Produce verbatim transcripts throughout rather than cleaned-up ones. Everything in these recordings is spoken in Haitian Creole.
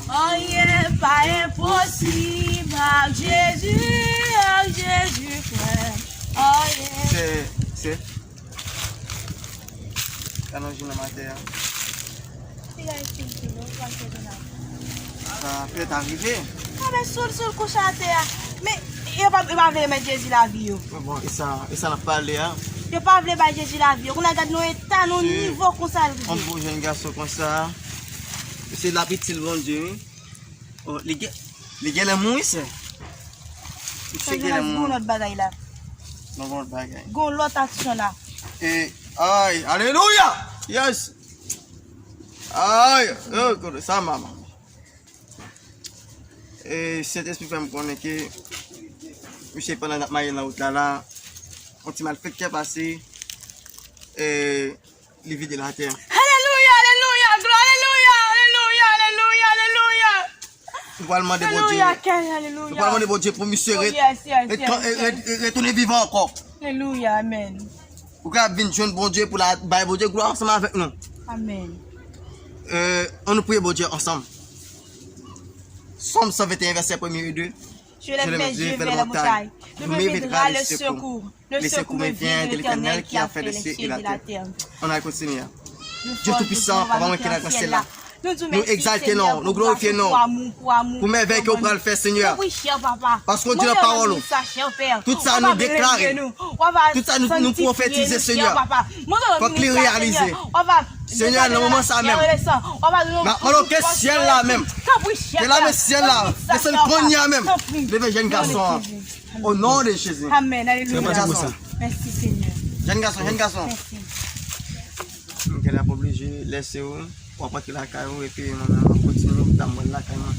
Anyen pa enposib ak Jezi, ak Jezi, frè. Anyen. Se, se. Alonje nan atè a. Piga itil ki nou, pa fè de la. Sa pèt arive. A, men sou l, sou l kouche atè a. Men, yo pa, yo pa vle remèt Jezi lavi yo. Men bon, e sa, e sa n ap pale a. Yo pa vle bay Jezi lavi yo. Kounye a gad nou eta, nou nivo konsa l rive. Yon bon jèn gason konsa. Se l ap itil Bondye, wi. Oh, li gen, li genlè mouri, sè. Misye genlè mouri. Gon lòt bagay la. Non, gon lòt bagay. Gon lòt aksyon la. E, ay, alelouya! Yes! Ay, oh, kote sa, manman. E, Sentespri fè m konnen ke misye pandan l ap mache nan wout la, la, yon ti malfektè pase, e, li vide l atè. Alelouya, alelouya, glwa, alelouya, alelouya, alelouya, alelouya. Nou pral mande Bondye. Alelouya, kè, alelouya. Nou pral mande Bondye pou misye ret, ret, ret, ret, retounen vivan ankò. Alelouya, amèn. Ou ka vin jwenn Bondye pou la bay Bondye glwa ansanm avèk nou. Amèn. Euh, ann nou priye Bondye ansanm. Sòm san venteyen, vèsè premye e de. Je lève mes yeux vers les montagnes. D'où me viendra le secours? Le secours me vient de l'Éternel qui a fait les cieux et la terre. Ann al kontinye. Dye Toupisan, Papa mwen ki nan gran syèl la. Nou egzalte non, nou glorifye non. Pou mèvèy ke w pral fè, Senyè. Paske w di nan pawòl ou, tout sa nou deklare, tout sa nou, nou pwofetize, Senyè, fòk li reyalize. Senyè, nan moman sa menm, m ap mande w ke syèl la menm, ke lame syèl la desann kounye a menm. Leve jèn gason an. O non de Jezi. Amèn. Alelouya. Mèsi, Senyè. Jèn gason, jèn gason. Mèsi. M genlè ap oblije lèse w. W ap rantre lakay ou, epi mwen menm, m ap kontinye, m ta mwen lakay mwen.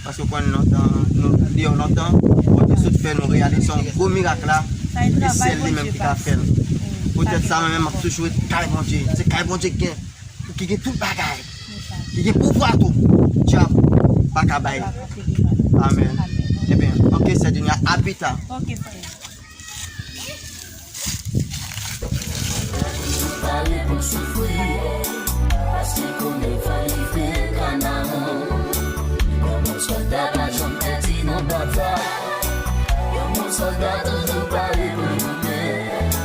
Paske w konn lontan, nou deyò lontan, Bondye sot fè nou reyalize yon gwo mirak la, e se li menm ki ka fè l. Poutèt sa, mwen menm, m ap toujou ret kay Bondye. Se kay Bondye ki gen, ki gen tout bagay. Ki gen pouvwa tou. Dyab pa ka bay. Amèn. Ebyen, ok, sè Dunia, a pita. Ok, frè. Pare pou soufri, paske konnen fò li fè Kanaran. Yon bon sòlda pa janm pèdi nan batay. Yon bon sòlda toujou pare pou goumen.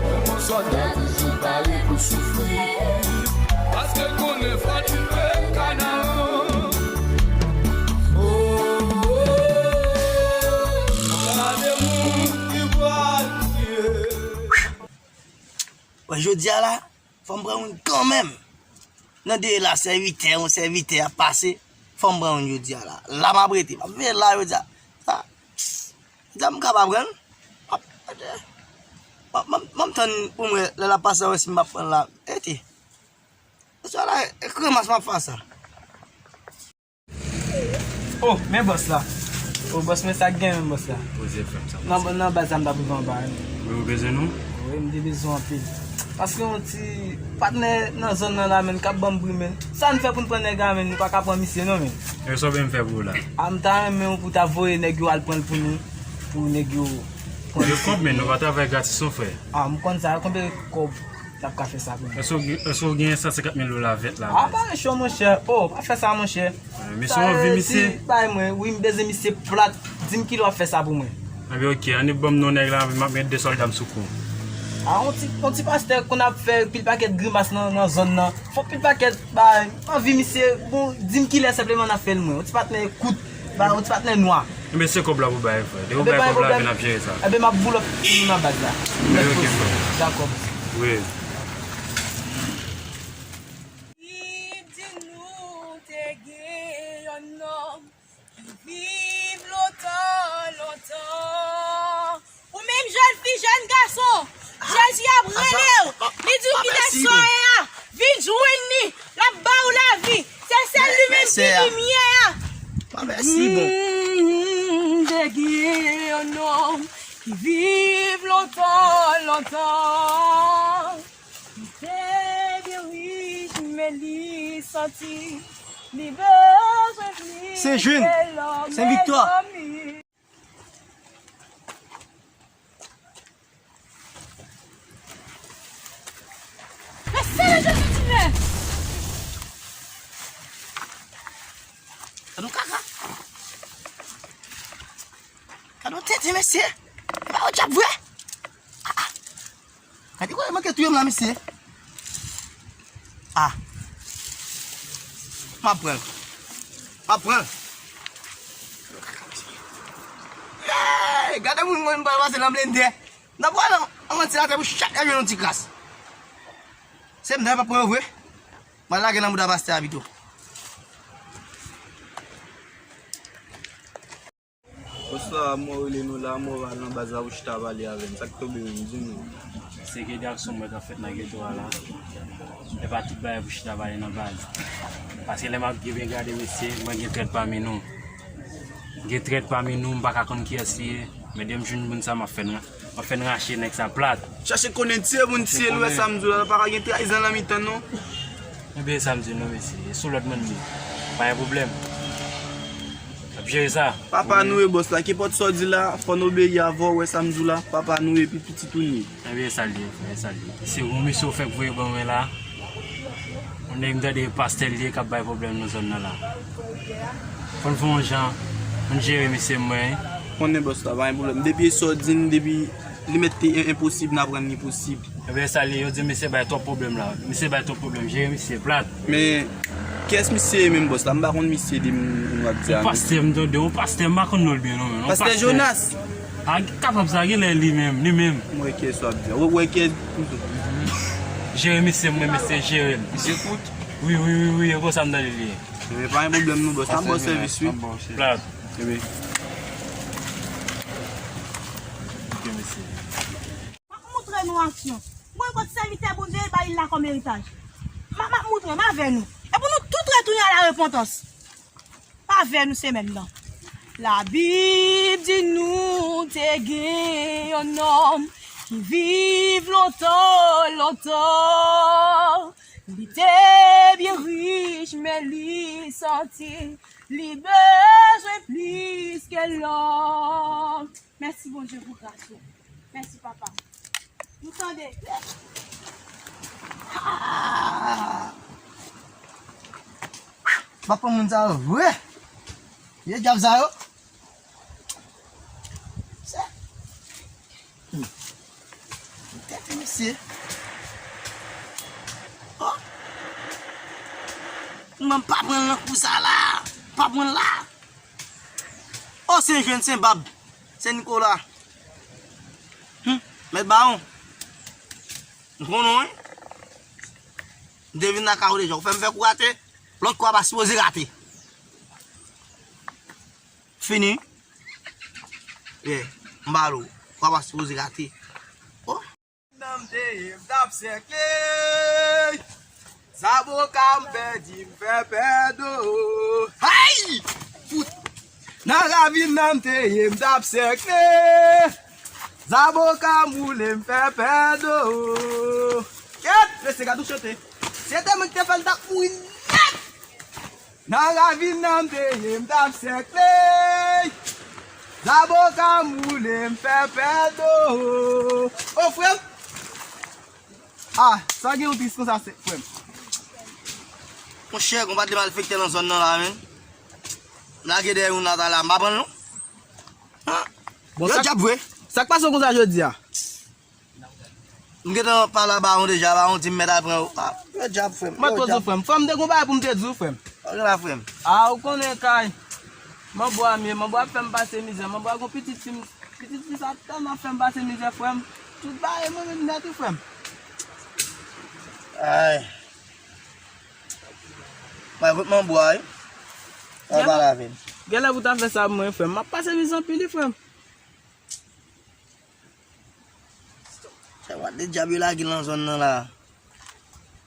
Yon bon sòlda toujou pare pou soufri. Paske l konnen fò l rive Kanaran. Oh, oh, oh. Gade moun ki pral kriye. Bon, jodi a la, fò m pran youn kanmenm. Nan de la, sèvitè, yon sèvitè ap pase, fò m pran youn jodi a la. La m ap rete, m ap veye la jodi a. Sa, jodi a m ka pa pran l. M ap, m ap, m ap, m ap tann pou m wè lè l ap pase, wè si m ap pran l la. Ete. Jodi a la, e kremas m ap fè sa. Oh, men bòs la. Oh, bòs, men sa k gen menm, bòs la. Poze frè m, sa pase. Nan, nan baz la, m t ap rive anba, wi. Wi, ou bezwen nou? Wi, m te bezwen anpil. Paske yon ti patnè nan zòn nan la, menm, k ap ban m bri, menm. Sa n fè pou n pran nèg la, menm, nou pa ka pran misye, non, menm. E sa w vle m fè pou ou la? A, m ta renmen w pou w ta voye nèg yo al pran l pou nou, pou nèg yo pran misye. Yo konbyen, nou pa travay gratis, non, frè. A, m konn sa, konbyen kòb? N ap ka fè sa pou mwen. Èske w gen, èske w gen san senkant mil dola vèt la? A, pa cho, monchè. Oh, pa fè sa, monchè. Men se yon vi misye. Bay mwen, wi, m bezwen misye plat. Di m kilè w ap fè sa pou mwen. Anben, ok, annik ban m non nèg la, m ap met de sòlda m sou kou. A, yon ti, yon ti pastè konn ap fè pil pakèt grimas nan, nan zòn nan. Fò pil pakèt, bay, anvi misye, bon, di m kilè senpleman n ap fè l mwen. Yon ti patnè kout. Ba, yon ti patnè nwa. Enben, se kòb la pou bay, frè. Depi w bay kòb la, epi n ap jere sa. Enben, m ap boulòp pou nou nan baz la. Enben, ok, frè. Dakò. Wi. Bib di nou te gen yon nonm ki viv lontan, lontan. Ou menm jèn fi, jèn gason, Jezi ap rele w. Li di w kite soyè a, vin jwenn li. L ap ba w lavi. Se sèl li menm ki limyè a. Mèsi, bon. Mm, te gen yon nonm ki viv lontan, lontan. Li te byen rich, men li santi li bezwen plis ke lò, men lò li. Mèsi, Jezi, Senyè. Gad yon kaka. Gad yon tenten, mesye. E pa yon djab vre. Ah, ah. Gade kòman yo manke touye m la, mesye. Ah. M ap pran l. M ap pran l. Hey, gade moun mwen m pral pase nan blendè. Nan pran nan yon vantilatè pou chak nèg jwenn yon ti kras. Se m nan pa pran yo vre. M al lage nan bouda pastè a pito. Bòs la, mwen rele nou la, mwen al nan baz la pou chita pale avè m. Sa k tonbe menm, di nou. Se gen de aksyon mwen k ap fèt nan geto a la. E pa tout bagay pou chita pale nan baz. Paske lè m ap byen gade mesye, mwen gen trèt pami nou. Gen trèt pami nou, m pa ka konn kiyès li ye. Men depi m jwenn moun sa, m ap fè n, m ap fè n rache nèg sa plat. Chache konnen tiye moun tiye l, ou wè sa m di w la, pa ka gen trayizan nan mitan non. Ebyen sa m di nou mesye, e sou lòd mwen li. Pa gen pwoblèm. N ap jere sa. Papa nou e bòs la, kenpòt sa w di la, fò n obeyi avè w, wè sa m di w la, papa nou epi pitit ou n ye. Ebyen sa l ye, ebyen sa l ye. Se yon mesye w fèk voye ban mwen la. Yon nèg m tande e pastè l ye k ap bay pwoblèm nan zòn nan la. Fò n fè yon jan, fò n jere mesye mwen. Konnen bòs la, pa gen pwoblèm. Depi e sa w di n, depi li mèt te en-, enposib, n aprann li posib. Ebyen sa l ye, yo di misye bay twòp pwoblèm la. Misye bay twòp pwoblèm, jere misye plat. Men, kiyès misye ye menm bòs la? M pa konn misye de moun w ap di a. Yon pastè m tande, yon pastè m pa konn non l byen non, men. Yon pastè Jonas. A, kapab sa, genlè li menm, li menm. M wè kiyès w ap di a. Ou wè kiyès. Jere misye, mwen, mesye, jere l. Misye kout? Wi, wi, wi, wi, e konsa m tande li ye. Men pa gen pwoblèm non bòs, n ap ba w sèvis wi. Plat. Wi. Ok, mesye. M ap moutre nou aksyon. Mwen kot sèvitè Bondye e ba li la kòm eritaj. M ap, m ap moutre, m avè nou. E pou nou tout retounen a la repantans. M avè nou semèn nan. Labib di nou te gen yon nonm ki viv lontan, lontan. Li te byen rich, men li santi li bezwen plis ke lò. Mèsi Bondye pou gras ou. Mèsi papa. Nou tande. Ah! M ap pran moun sa yo vre. Vye djab sa yo. Se. Hmm. Tèt misye. Oh. Mwen pa pran nan kou sa la. Pa pran la. Oh, se jèn, se bab. Se Nikola. Hmm. Mèt Bawon. M konnen w, wi. M te vin lakay ou deja. Ou fè m fè kou rate. Lòt kou a pa sipoze rate. Fini. Yeah. M ba l ou. Kou a pa sipoze rate. Oh. Nan m te ye, m t ap sèkle. Zaboka m pèdi, m fè pèdo. Hay! Fout! Nan ravin nan m te ye, m t ap sèkle. Zaboka m woule, m fè pèdo. Kèt! Mesye, gad ou chante. Se te mwen ki te fè l, t ap mouri nèt. Nan ravin nan m te ye, m t ap sèkle. Zaboka m woule, m fè pèdo. O frè m! Ah, sa gen yon tris konsa, se, frè m. Monchè, gon pa de malfektè nan zòn nan la, menn. M lage dèyè youn la talè a, m pa pran l non. Han? Bon, yo sa, djab vre. Sa k pase w konsa jodi a? M gentan pale a Bawon deja, Bawon di m mèt al pran yo. Ah, yo djab, frè m. Mwen yo toujou djab. Frè m. Frè m, m te gon bagay pou m te di w, frè m. Ok la, frè m. Ah, ou konnen kay. Manbo a m ye, manbo a ap fè m pase mizè, manbo a gon pitit fi m, pitit fi sa tèlman ap fè m pase mizè, frè m. Tout bagay mwen menm nèt wi, frè m. Ay. Mwen kot manbo a, wi. Mwen pale avè l. Genlè pou ta fè sa pou mwen, frè m. M ap pase mizè anpil, wi, frè m. Sa, what the djab yo lage nan zòn nan la.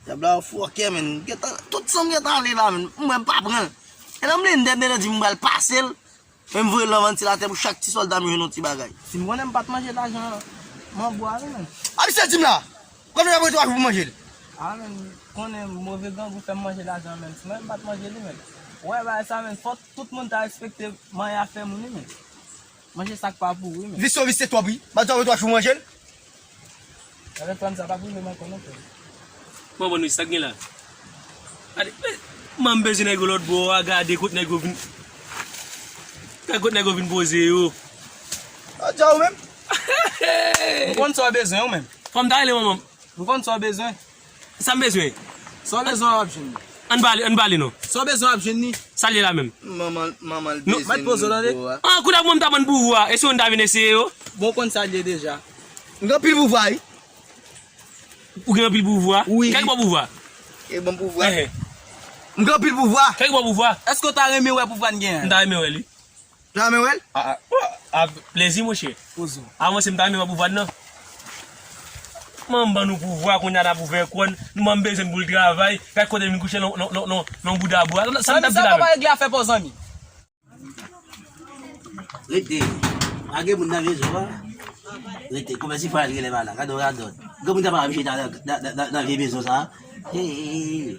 Djab la fòkè, menn. Gentan, tout san m gentan ale la, menn. Mwen pa pran. E nan blendè, blendè di m pral pase l. Men m voye l nan vantilatè pou chak ti sòlda m jwenn yon ti bagay. Si m konnen m pa t manje lajan manbo a, wi, menn. A, misye di m la. Kòman y ap rete w pou manje l? A, menn, konnen move grangou fè m manje lajan, menn. Si mwen m pa t manje li, menn. Ou wè bagay sa, menn, fò tout moun ta respekte manyè fè moun, wi, menn. Manje sa k pa pou ou, wi, menn. Visye w visye twòp, wi. M ap di w rete w pou manje l. Avèk fanm sa pa pou nou ankò non, frè. Bon, bon, wi, sa k gen la? Gade, men, Manman m bezwen nèg yo lòt bò a, gade kot nèg yo vin. Gade kot nèg yo vin poze yo. A, dja ou menm? M konn sa w bezwen ou menm. Fò m ta rele manman m. M konn sa w bezwen. Sa m bezwen? Sa w bezwen w ap jwenn li. Ann pale, ann pale non. Sa w bezwen w ap jwenn li. Sa l ye la menm? Manman, manman l bezwen nèg yo a. Ah, kounye a pou mwen m ta bann pouvwa. E si w ta vin eseye yo? Bon, w konn sa l ye deja. M gen anpil pouvwa wi. Ou gen anpil pouvwa? Wi. Kèk bò pouvwa? E bon pouvwa. Ehe. M gen anpil pouvwa. Kèk bò pouvwa? Èske w ta renmen wè pouvwa n genyen? M ta renmen wè li. Janmè wè l? A, a, a, plezi monchè. Avanse m ta renmen wè pouvwa n nan. Manman ban nou pouvwa kounye a n ap ouvè kò n. Nou manman bezwen n pou l travay. Gad kote l vin kouche nan, nan, nan, nan, nan bouda bwa. Sa n t ap di la menm? Rete. Pa gen moun nan vye zo a. Rete. Kòmsi fwa l rele pa la. Gade w radòt. Gen moun nan pa ap chita nan, nan, nan, nan vye maison sa. Hey, hey, hey.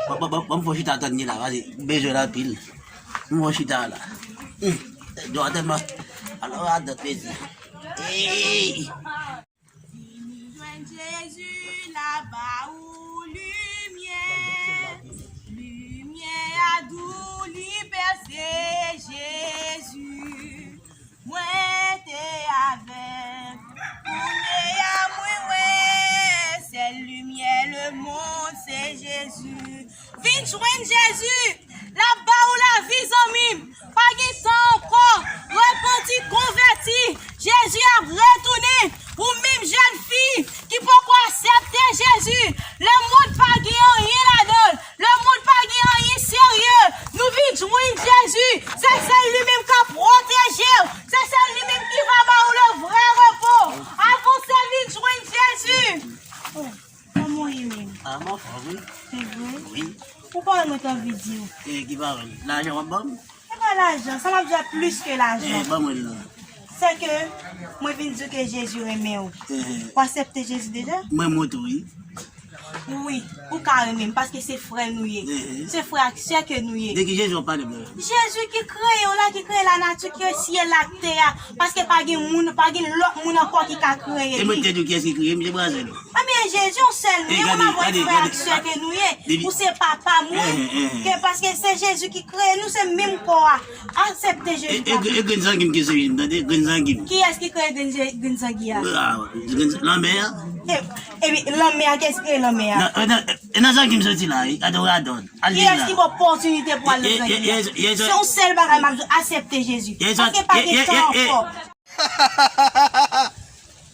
Ban, ban, ban, ban m fè w chita tann li la, pase m bezwen l anpil. M fè w chita la. Hmm. Dwa tèlman. Alò, a dòt mezi. Hey! Vini jwenn Jezi, l a ba ou limyè. Limyè a dou, li pèse Jezi. Mwen te avèg, kounye a mwen wè, sèl limyè lemonn se Jezi. Vin jwenn Jezi, l ap ba ou lavi zanmi m, pa gen tan ankò, repanti, konvèti, Jezi ap retounen, ou menm jèn fi ki poko aksepte Jezi, lemonn pa gen anyen ladan l, lemonn pa gen anyen serye. Nou vin jwenn Jezi. Se sèl li menm k ap pwoteje w. Se sèl li menm ki va ba ou le vrè repo. Avanse vin jwenn Jezi. Oh, kòman w ye menm? Ah, m anfòm wi. Se vre? Wi. Ou pawòl mwen t anvi di w. E ki pawòl? Lajan w ap ban m? Se pa lajan, sa m ap di a plis ke lajan. Eh, ban mwen l non. Se ke mwen vin di w ke Jezi renmen w. Eh. Ou aksepte Jezi deja? Mwen montre w wi. Wi, ou ka renmen m paske se frè nou ye. Eh. Se frè ak sè ke nou ye. De ki Jezi w ap pale m la? Jezi ki kreye w la, ki kreye lanati, ki kreye syèl la ak tè a. Paske pa gen moun, pa gen lòt moun ankò ki ka kreye li. E mwen te di w kiyès ki kreye m, se Brazèl. Ebyen, Jezi, yon sèl nou ye, ou pa wè frè ak sè ke nou ye, ou se papa mwen, ke paske se Jezi ki kreye nou, se menm kò a. Aksepte Jezi, papa. E grenn zangi m ki se Jezi, tande, grenn zangi m. Kiyès ki kreye grenn, grenn zangi a? Lanmè a. E, ebyen, lanmè a, kiyès ki kreye lanmè a? E nan zangi m soti la, wi, adoradò. Kiyès ki ba w opòtinite pou al nan zangi a? Se yon sèl bagay m ap di w, aksepte Jezi. Paske pa gen tan ankò.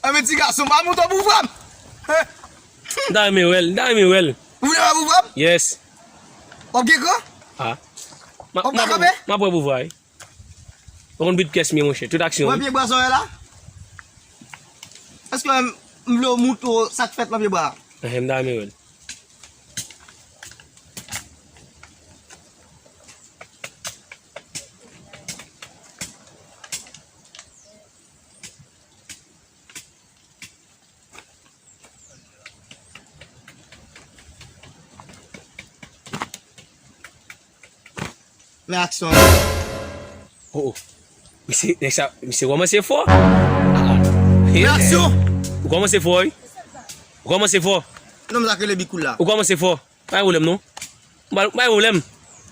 Anben ti gason, pa monte w pou vwa m. M ta renmen wè l, m ta renmen wè l. Ou vle wè pou vwa m? Yes. W ap gen kran? Ah. W ap ka kanpe? M ap wè pou vwa wi. Ou konn but pyès m ye monchè, tout aksyon. Wè pye bwa sa w wè la? Èske m vle w montre w sa k fèt nan pye bwa a? Ehe, m ta renmen wè l. Men aksyon an. Oh, oh. Misye, nèg sa, misye kòmanse fò. Ah, ah. Men aksyon! Ou kòmanse fò, wi. Ou kòmanse fò. Nonm sa k rele Big Cool la. Ou kòmanse fò. Pa gen pwoblèm, non. M pa, pa gen pwoblèm.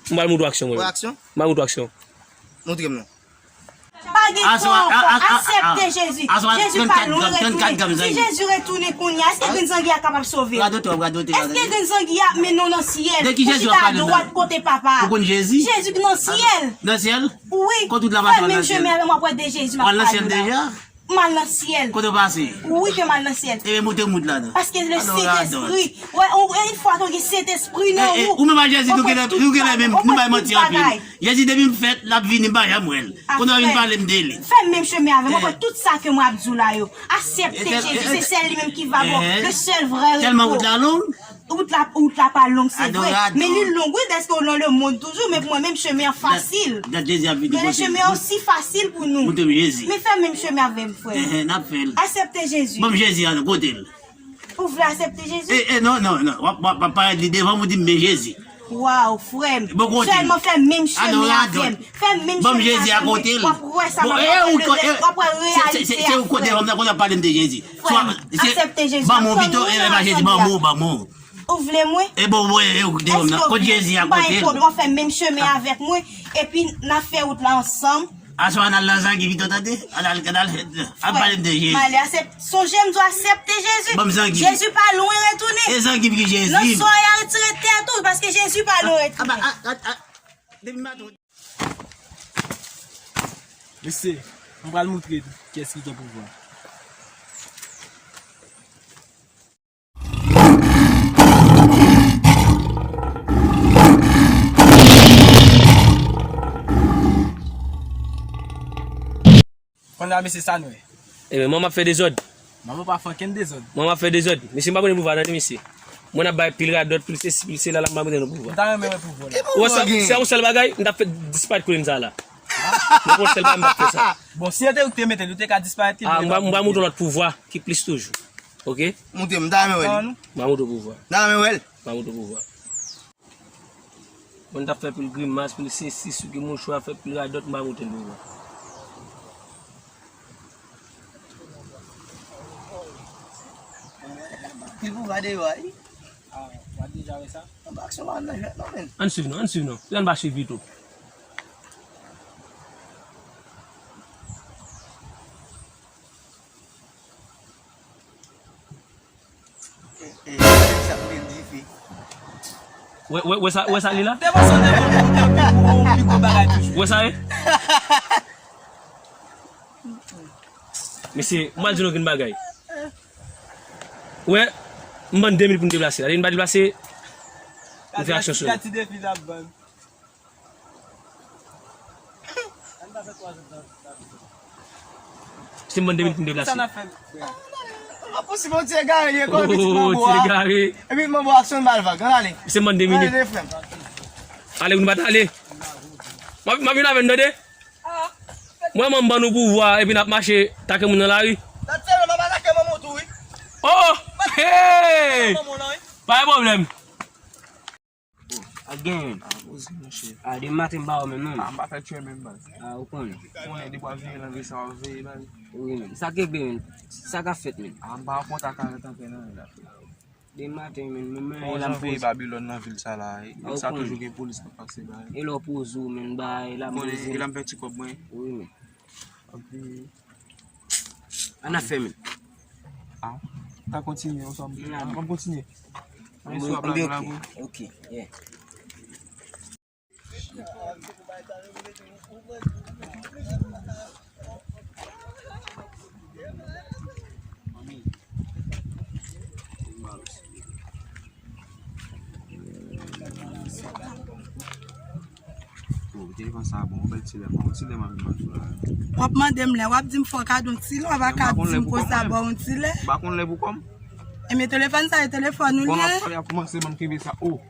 M pral montre w aksyon, mwen. Wè aksyon? M pral montre w aksyon. Montre m, non. Pa gen tan ankò. Aksepte Jezi. Jezi pa lwen retounen. Si Jezi retounen kounye a, èske grenn zangi a kapab sove? Èske grenn zangi a ap mennen w nan syèl? Ou chita adwat kote Papa a. Jezi ki nan syèl. Nan syèl? Wi. Fè menm chemen avè m, w ap wè de Jezi m ap pale w la. M al nan syèl. Kote w pase? Wi, ke m al nan syèl. Ebyen, montre m wout la, non. Paske le Sentespri, wè, ou, yon fwa ke w gen Sentespri nan ou, ou menm ak Jezi, nou genlè, nou genlè menm, nou bay manti anpil. Jezi, depi m fèt, l ap vini, m pa janm wè l. Kounye a w vin pale m de li. Fè menm chemen avè m, w ap wè tout sa ke mwen ap di w la yo. Aksepte Jezi, se sèl li menm ki va ba w le sèl vrè repo. Tèlman wout la long. Wout la, wout la pa long, se vre. Men li long, wi, dèske w nan lemonn toujou, men pou mwen menm, chemen an fasil. Men chemen an osi fasil pou nou. Men fè menm chemen avè m, frè. Aksepte Jezi. Ban m Jezi a, kote l? Ou vle aksepte Jezi? E, e, non, non, non. W ap, w ap, w ap parèt li devan m, ou di m, men Jezi. Waw, frè m. Sèlman fè menm chemen avè m. Fè menm chemen avè m. W ap wè sa m ap pale w la. W ap wè reyalite a, frè m. Frè m, aksepte Jezi. Ban m ou pito, e, e pa Jezi, ban m ou, ban m ou. Ou vle mwen? E bon, mwen, e ou ki te wè m nan. Kot Jezi a kote l? M pa gen pwoblèm, w ap fè menm chemen avèk mwen, epi n ap fè wout la ansanm. Aswè a n al nan zangi pito, tande? Ann al, ann al, ap pale m de Jezi. Malè, asèp-, sonje m di w asèpte Jezi. Ban m zangi. Jezi pa lwen retounen. E zangi ki Jezi. Nan swa y a retire tèt ou, paske Jezi pa lwen retounen. Depi maten. Mesye, m pral moutre kiyès ki gen pouvwa. Kounye a, mesye, sa nou ye? Ebyen, mwen m ap fè dezòd. Manman pa fè okenn dezòd. Mwen m ap fè dezòd. Mesye, m pa konnen pouvwa tande, mesye. Mwen ap bay pil radòt, pil sesi, pil sela, la m pa mete nan pouvwa. M ta renmen wè pouvwa la. Ou wè sa, se yon sèl bagay, m t ap fè disparèt kolonn sa la. Mwen pou sèl bagay m t ap fè sa. Bon, si yo te ou ki te mete l, ou te ka disparèt li. Ah, m va, m va montre w lòt pouvwa ki plis toujou. Oke? Montre m, m ta renmen wè li. M va montre w pouvwa. M ta renmen wè l. M va montre w pouvwa. Moun t ap fè pil grimas, pil sesi, souke mouchwa, fè pil radòt, m pa montre l pouvwa. Pil pouvwa deyò a, wi. Ah, w ap deja wè sa? Anba aksyon pa nan jwèt non, menn. Ann swiv nou, ann swiv nou. Ann pa swiv pito. E, e, sa pou vin dife. Wè, wè, wè sa, wè sa li la? Te panse w te vin pou, pou, pou, pou pi gwo bagay toujou. Wè sa ye? Mesye, m pral di nou yon bagay. Wè, m ban n de minit pou n deplase. Lè n pa deplase, m fè aksyon sou nou. Gad ti defi n ap ban. Se m ban n de minit pou m deplase. Sa n ap fè? Mwen posib yon ti egare, li ekò pitit manbo a. Ti egare. Epi manbo a aksyon bal vag. Ann ale. Se m ban n de minit. Ann ale, frè m. Ale, ou nou pa t ale. M ap, m ap vin avè n, tande? Mwen, mwen, m ban nou pouvwa, epi n ap mache, take moun nan lari. N ap tire, m ap atake manman w tou, wi. Oh! Hey! Manman w lan, wi. Pa gen pwoblèm. Oh, ak gen menm. Ah, poze, monchè. Ah, demen maten m pa wè w menm, non. Ah, m pa fè tchwè menm, baz. Ah, ou konnen. Konnen, depi w ap veye nan vil sa, w ap veye, baz. Wi, menm. Sa k rive, menm? Sa k ap fèt, menm? Ah, m pa an kontak avèk anpil, non, la. Demen maten, menm, menm, menm, e la m poze. Babilòn nan vil sa la, e, ah, ou konnen. Sa toujou gen polis k ap pase, baz. E lè w poze w, menm, bay, e la m poze. Konnen, e la m fè ti kòb mwen. Wi, menm. Anpi. Ann ap fè, menm. Ah, ta kontinye, ou sa, m ap kontinye. Mwen, mwen, ok, ok, yeah. Oh, telefòn sa bon, yon bèl ti lè, yon ti lè m ap jwe la. W ap mande m lè, w ap di m fè w kado yon ti lè, w ap ka di m konsa ba w yon ti lè. M pa konn lè pou kò m. Ebyen, telefòn sa e telefòn ou l ye? Bon, m ap pale a kòmanse ban m kenbe sa. Oh.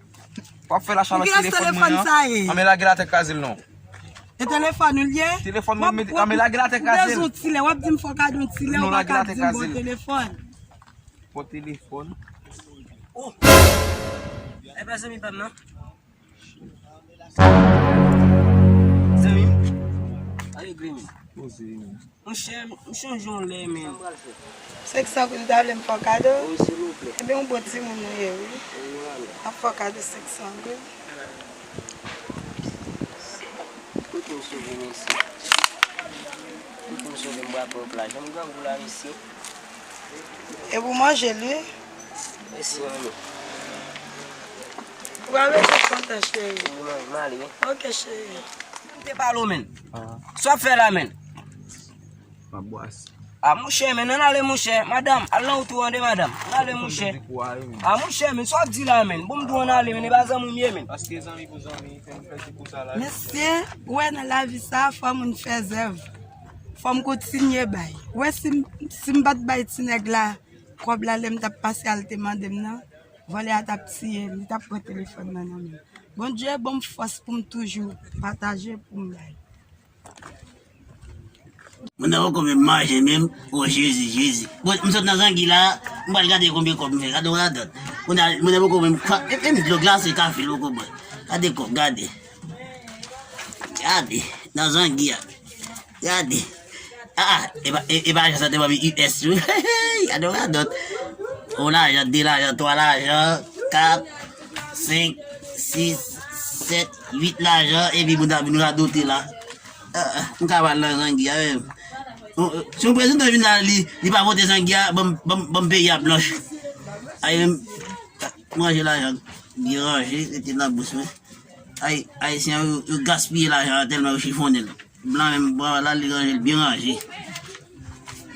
W ap fè lachalè sou telefòn mwen an. Pou kilès telefòn sa ye? Ann men lage l atè kraze l non. E telefòn ou l ye? Telefòn mwen mete, ann men lage l atè kraze l. Ou bezwen yon ti lè, w ap di m fè w kado yon ti lè, ou pa ka di m bon telefòn. Bon telefòn. Oh! E pa zanmi pa m nan. Zanmi m. A regle men. Poze men. Monchè, m chonje yon lè, men. Senk san goud, ou ta vle m fè w kado? Wi, silvouplè. Ebyen, yon bon timoun ou ye, wi. Wi, mwen ale. M ap fè w kado senk san goud. Kote w sove, mesye? Kote w sove, m pral pran plaj. Jan m grangou la, mesye. E pou manje l, wi. Mèsi, manmi. Ou pa bezwen kontan, cheri. Wi, manmi, m ale, wi. Ok, cheri. M te pale w, menn. Ah. Sa w ap fè la, menn? M ap bwase. A, monchè, menn, ann ale, monchè. Madanm, al nan wout ou an de, madanm. Ann ale, monchè. A, monchè, menn, sa w ap di la, menn? Bon, m di w ann ale, menn, e pa zanmi m ye, menn. Paske zanmi pou zanmi, fè m fè ti kou sa la. Mesye, ou wè nan lavi sa, fò moun fè zèv. Fò m kontinye bay. Ou wè si m, si m pa t bay ti nèg la kòb la, lè m t ap pase a, l te mande m nan, vòlè a t ap tiye m, li t ap pran telefòn nan nan men m. Bondye ban m fòs pou m toujou pataje, pou m bay. Moun nan poko menm manje menm. O Jezi, Jezi. Bon, m sot nan zangi la, m pral gade konbyen kòb m fè. Gade yon radòt. Moun nan, moun nan poko menm, e, e, menm dlo glase kafe l poko bwè. Gade kòb, gade. Gade, nan zangi a. Gade. Ah, ah, e pa, e, e pa ajan sa te ban m U S tou. Gade yon radòt. Yon lajan, de lajan, twa lajan. Kat, senk, sis, sèt, uit lajan, epi moun ta vin radote la. Ah, ah, m ka pral nan zangi a menm. Si yon prezidan vin la, li, li pa vote zangi a, ban m, ban m, ban m peyi a blanch. Ay, menm, manje lajan, byen ranje, rete nan bous mwen. Ay, Ayisyen yo, yo gaspiye lajan an tèlman yo chifonnen l. Blan menm, pran la, li ranje l byen ranje.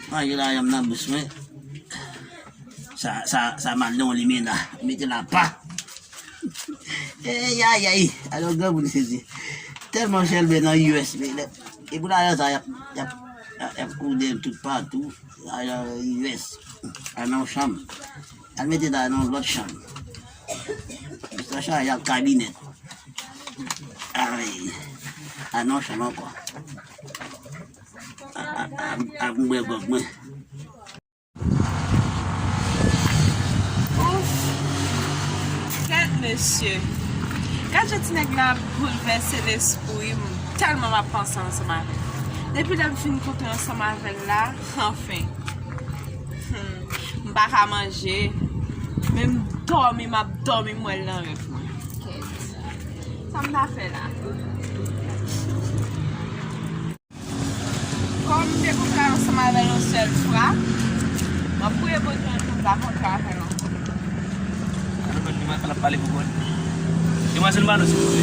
Ranje lajan m nan bous mwen. Sa, sa, sa mal nan yon limena. Mete l apa. Ey, ay, ay. Alò, granmoun sezi. Tèlman chèlbè nan U S, men lè, e pou lajan sa, y ap, y ap, y ap, y ap kouri de m tout patou. Lajan U S. Al nan yon chanm. Al mete l nan yon lòt chanm. Sa chaje al kabinèt. Ay. Al nan yon chanm ankò. A, a, a, a, m bwè gwòg mwen. Ouf! Kèt, mesye! Gad jan ti nèg la ap boulvèse lespri m, tèlman m ap panse ansanm avè l. Depi lè m fin kontre ansanm avè l la, anfen. Hmm, m pa ka manje, men m dòmi, m ap dòmi, m wè l nan rèv mwen. Kèt! Sa m ta fè la? Kòm m te kontre ansanm avè l yon sèl fwa, m ap voye bòt mwen pou m pa kontre avè l ankò. Alò, mwen, demoiselle ap pale pou kò l. Demoiselle, balo, silvouplè.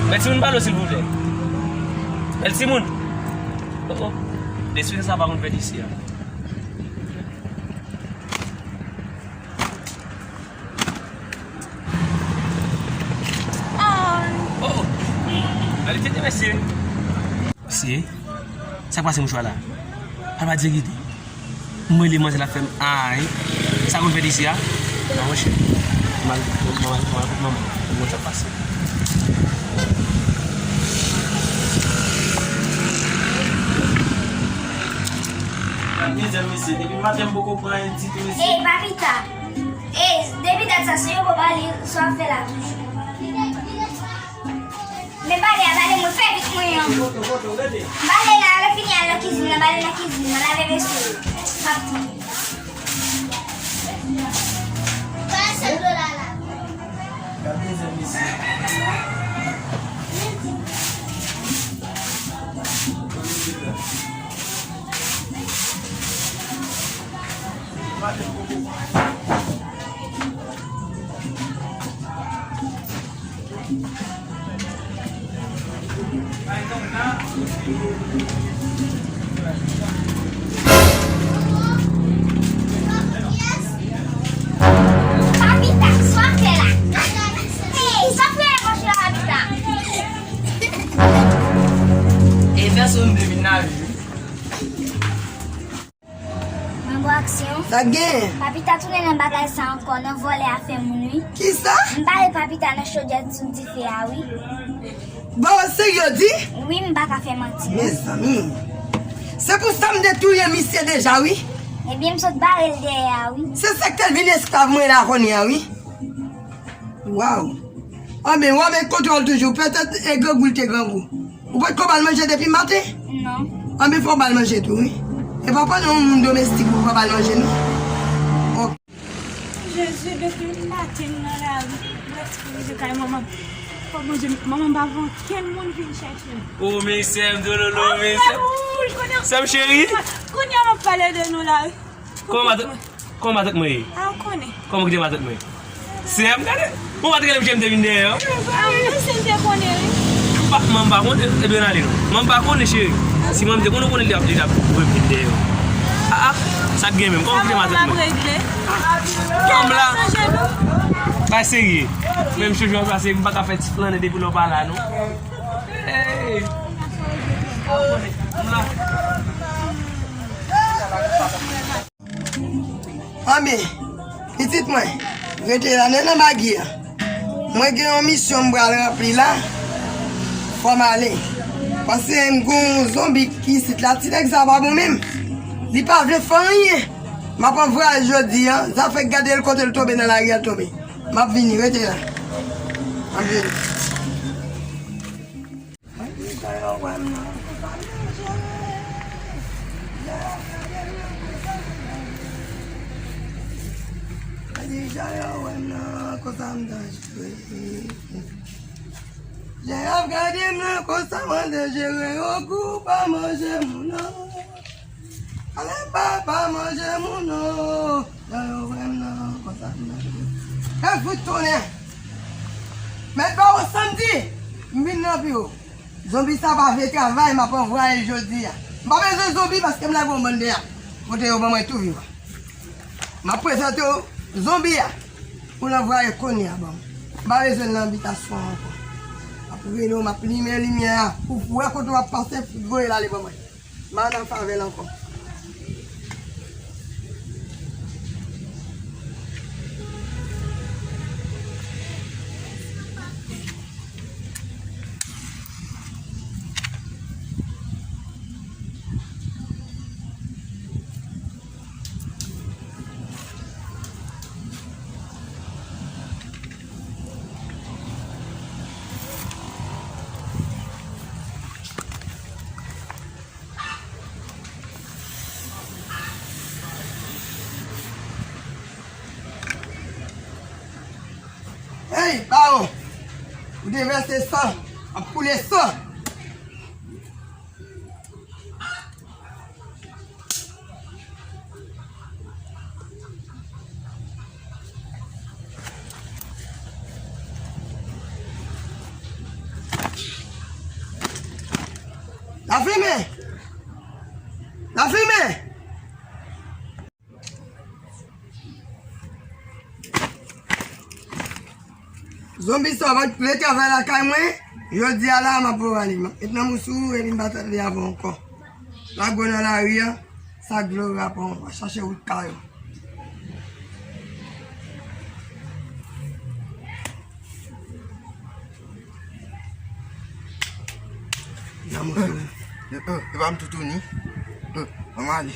Bèl timoun, balo, silvouplè. Bèl timoun. Oh, oh. Lespri sa pa konn fèt isi a. Oh! Gade tete mesye. Mesye, sa k pase mouchwa la? Papa di kite. Mwen li manje la fè m ay. Sa konn fèt isi a? Nan mwen chè. Mal, mal, mal, mal, mal, mal, mal, sa k pase. Gad mizè mesye, depi maten m poko pran anyen ditou mesye. Ey, Papita. Ey, depi dat sa, se yon bon bagay sa w ap fè la toujou. Men bale a, bale mwen, fè vit mwen an. Bale la, lè fini al nan kizin nan, bale nan kizin nan, lave veso yo. M ap tann. Pase dlo la la. Papita, sa w ap fè la? Ey, sa w ap fè la, monchè Papita? E pèsonn te vin la wi. Mwen bon aksyon. Sa k genyen? Papita tounen nan bagay sa ankò, nan vòlè afè moun wi. Kisa? M pale Papita nan chodyè sou dife a wi. Bon, ou serye w di? Wi, m pa ka fè manti. Mezanmi. Se pou sa m te touye misye deja wi. Ebyen, m sot bare l dèyè a wi. Se sa k fè l vin esklav mwen la kounye a wi. Waw. Anben, w anben kontwòl toujou. Petèt e grangou l te grangou. Ou potko ba l manje depi maten? Non. Anben, fò w ba l manje tou wi. E pa pandan yon moun domestik ou pa ba l manje non. Ok. Jezi, depi maten m nan lari, prèske rive kay manman. Fò Bondye, manman m pa voye okenn moun vin chèche m. O, men sè m, dololo, men sè m. Sè m cheri. Kounye a m ap pale de nou la. Kòman matant, kòman matant mwen ye? A, ou konnen. Kòman ki te matant mwen? Sè m, gade. Ou pa t rele m, m te vin dèyè w. A, mwen se m te konnen wi. M pa, manman m pa konnen, ebyen n ale non. Manman m pa konnen, cheri. Si manman m te konnen, konnen li t ap, li t ap voye m vin dèyè w. A, a, sa k gen menm? Kòman ki te matant mwen? Manman m la. Pa serye. Menm chonje w pase, m pa ka fè ti flannen depi lè w pa la non. Hey. Manman m la. Anben, pitit mwen, rete la, nèg nan magi a. Mwen gen yon misyon m pral ranpli la. Fò m ale. Paske m gen yon zonbi ki isit la. Ti nèg sa pa bon menm. Li pa vle fè anyen. M ap anvoye l jodi a. Zafè gade l kote l tonbe nan lari a, l tonbe. M ap vini, rete la. M ap vini. Mwen di sa yo wè m nan, se pa manje. Yo gade m nan, se pa manje. Jan yo wè m nan, konsa m danjere. Jan y ap gade m nan, konsa mwen danjere. Ogou pa manje moun non. Ale pa, pa manje moun non. Jan yo wè m nan, konsa m danjere. E fout tounen. Mèt ba w samdi, m vin nan biwo. Zonbi sa pa vle travay, m ap anvwaye l jodi a. M pa bezwen zonbi paske m lage yon bann deyò. Kote yo ban mwen tou vivan. M ap prezante w zonbi a pou l anvwaye kounye a ban mwen. M pa bezwen l nan abitasyon an ankò. M ap rele w, m ap limen limyè a pou w wè kote w ap pase, voye l ale ban mwen. M pa nan favè l ankò. Hey, bawon! Ou te vèse san, ap koule san. Lafimen! Lafimen! Zonbi sa pa t vle travay lakay mwen, jodi a la m ap voye li. M ap met nan mous ou epi m pa t vle avè w ankò. Lage w nan lari a, sa glori a pran w, va chache wout kay ou. Nan mous ou. E pa m toutouni. Ann ale.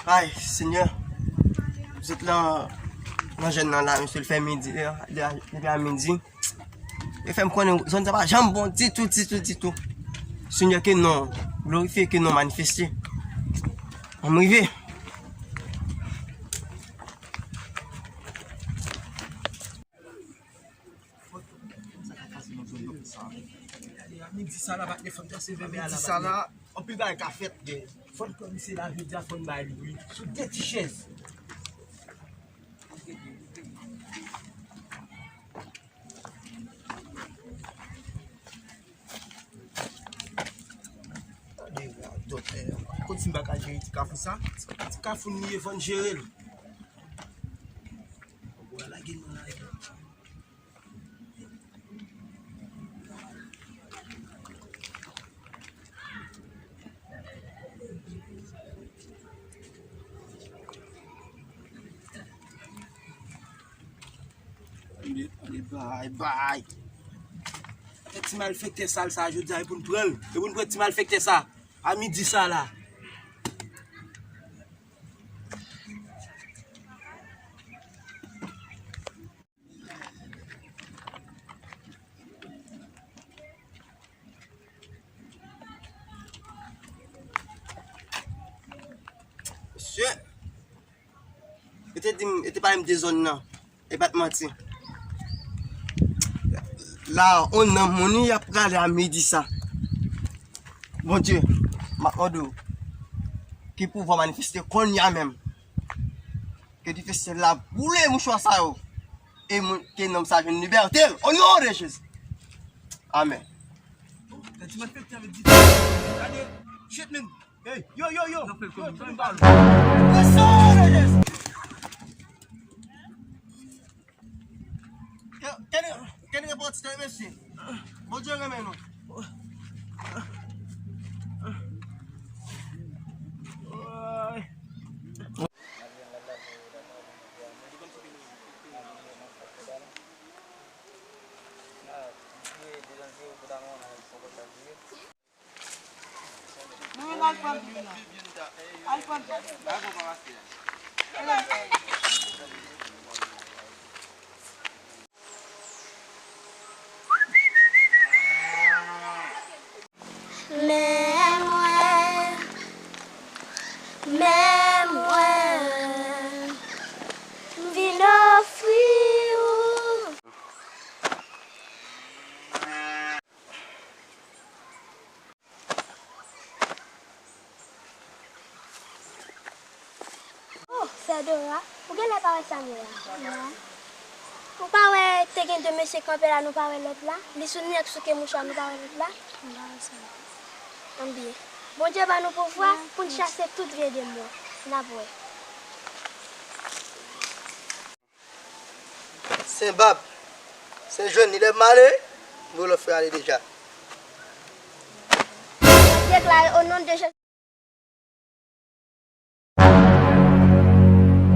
Ay, Senyè, m sot lan nan jèn nan la, mesye, l fè midi, depi a midi. Yo fè m konnen zòn sa pa janm bon ditou, ditou, ditou. Senyè, ke non glorifye, ke non manifeste. An m rive. Midi sa la, pa t gen fòm trase vè midi sa la. Anpil bagay ka fèt, gen. Fò n pran misye la, jodi a, fò n bay li, wi. Sou de ti chèz. Gade radòt, eh. Kot si m pa ka jere ti kafou sa? Ti kafou n ye, fò n jere l. Bon, lage nou la. Bay, bay. Ti malfektè sal sa, jodi a, e pou n pran l. E pou n pran ti malfektè sa, a midi sa la. Mesye, yo te di m, yo te pale m de zòn nan. E pa t manti. La, on nanm moun y ap prale a midi sa. Bondye, m ap mande w, ke pouvwa manifeste kounye a menm. Ke dife syèl la boule mouchwa sa yo. E moun, ke nonm sa jwenn libète l. O non de Jezi. Amèn. Gade, shit, man. Hey, yo, yo, yo. Yo, yo, yo. Presyon de Jezi. Ke, ke, ke repòtè, mesye. Bondye renmen nou. Men mwen, Dora, ou genlè pa wè sa m wè a? Non. Ou pa wè te gen de mesye kanpe la, nou pa wè lòt la? Li sou nèk souke mouchwa, nou pa wè lòt la? M pa wè sa. Ann byen. Bondye ban nou pouvwa pou n chase tout vye demon. N ap wè. Sen Bab, Sen Jwenn, li lè m ale, m voye lòt frè ale deja. Deklare o non de Jezi.